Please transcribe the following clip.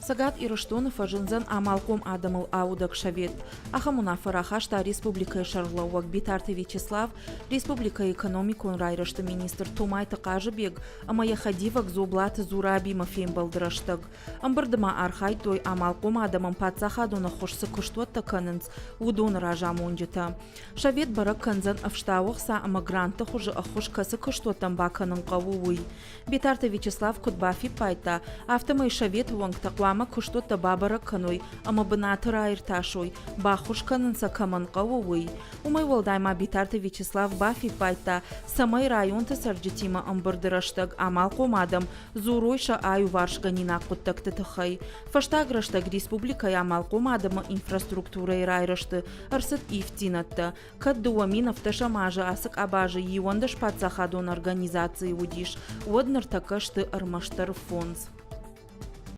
Цӕгат Ирыстоны фӕзындзӕн амалхъом адӕмыл аудӕг совет. Ахӕм уынаффӕ рахаста республикӕйы сӕргълӕууӕг Битарты Вячеслав, республикӕйы экономикон райрӕзты министр Томайты Хъазыбег ӕмӕ йӕ хӕдивӕг Дзоблаты Зурабимӕ фембӕлды рӕстӕг. Ӕмбырды ма архайдтой амалхъом адӕмӕн паддзахадон ӕххуыс цы куыстуӕттӕ кӕнынц, уыдоны разамонджытӕ. Совет бӕрӕг кӕндзӕн ӕфстауы ӕхца ӕмӕ грантты хуызы ӕххуыс кӕцы куыстуӕттӕн бакӕнын хъӕуы, уый. Битарты Вячеслав куыд бафиппайдта, афтӕмӕй советы уӕнгтӕ хъуамӕ куыстуӕттӕ бабӕрӕг кӕной ӕмӕ бынаты раиртасой, баххуыс кӕнын сӕ кӕмӕн хъӕуы, уый. Уымӕй уӕлдай ма Битарты Вячеслав бафиппайдта, цӕмӕй районты цӕрджытимӕ ӕмбырды рӕстӕг амалхъом адӕм дзурой сӕ аиуварсгӕнинаг хъуыддӕгты тыххӕй. Фӕстаг рӕстӕг республикӕйы амалхъом адӕмы инфраструктурӕйы райрӕзты ӕрцыд ивддзинӕдтӕ, Кӕд 2017 азы ацы къабазы 11 паддзахадон организацийы уыдис, уӕд ныртӕккӕ сты ӕрмӕстдӕр фондз.